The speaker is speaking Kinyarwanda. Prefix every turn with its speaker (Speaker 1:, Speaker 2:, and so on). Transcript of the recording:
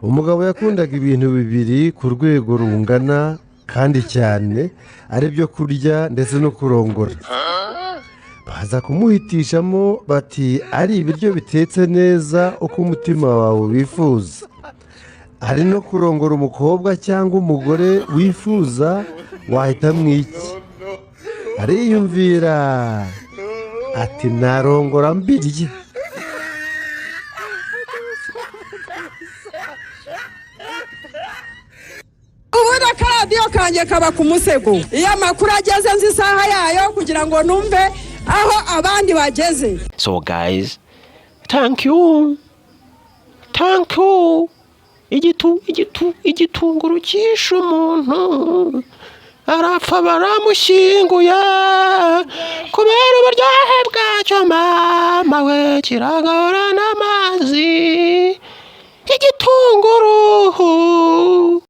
Speaker 1: Umugabo yakundaga ibintu bibiri ku rwego rungana kandi cyane, ari byo kurya ndetse no kurongora. Baza kumuhitishamo bati: "Ari ibiryo bitetse neza uko umutima wawe wifuza, ari no kurongora umukobwa cyangwa umugore wifuza, wahitamo iki?" Ariyumvira ati: "Narongora mbirye."
Speaker 2: Ubundi akaradiyo kanjye kaba ku musego. Iyo amakuru ageze, nzi isaha yayo kugira ngo numve aho abandi bageze.
Speaker 3: So guys, thank you. Thank you. Igitunguru cyishe umuntu, arapfa baramushyinguye kubera uburyohe bwacyo. Mama we, kiragahora n'amazi igitunguru.